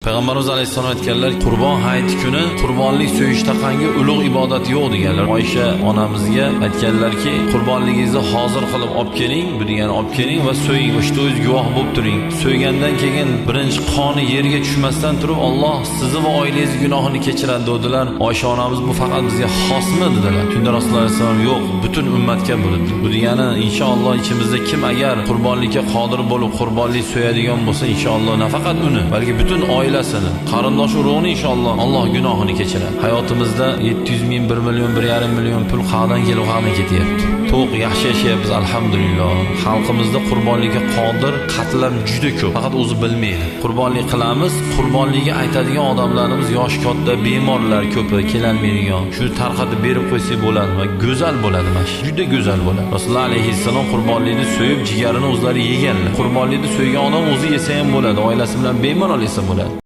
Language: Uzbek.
Payg'ambarimiz alayhissalom aytganlar, qurbon hayiti kuni qurbonlik so'yishdaqangi ulug' ibodat yo'q deganlar. Oysha onamizga aytganlarki, qurbonligingizni hozir qilib olib keling, bu degani olib keling va so'ying, o'shda o'zingiz guvoh bo'lib turing. So'ygandan keyin birinchi qoni yerga tushmasdan turib Alloh sizni va oilangizni gunohini kechiradi dedilar. Oysha onamiz bu faqat bizga xosmi dedilar. Shunda Rasululloh alayhissalom yo'q, butun ummatga bu dedi. Bu degani inshaalloh ichimizda kim agar qurbonlikka qodir bo'lib qurbonlik so'yadigan bo'lsa, inshaalloh nafaqat uni, balki butun oilasini, qarindosh urug'ini inshaalloh Alloh gunohini kechiradi. Hayotimizda 700 ming, 1 million, 1,5 million pul qayerdan kelib qayerdan ketyapti. To'q yaxshi yashayapmiz, alhamdulillah. Xalqimizda qurbonlikka qodir qatlam juda ko'p, faqat o'zi bilmaydi. Qurbonlik qilamiz, qurbonlikka aytadigan odamlarimiz yoshi katta, bemorlar ko'pi, kelolmaydigan. Shuni tarqatib berib qo'ysak bo'ladi va go'zal bo'ladi mana shu. Juda go'zal bo'ladi. Rasululloh alayhissalom qurbonlikni so'yib, jigarini o'zlari yeganlar. Qurbonlikni so'ygan odam o'zi yesa ham bo'ladi, oilasi bilan bemalol yesa bo'ladi.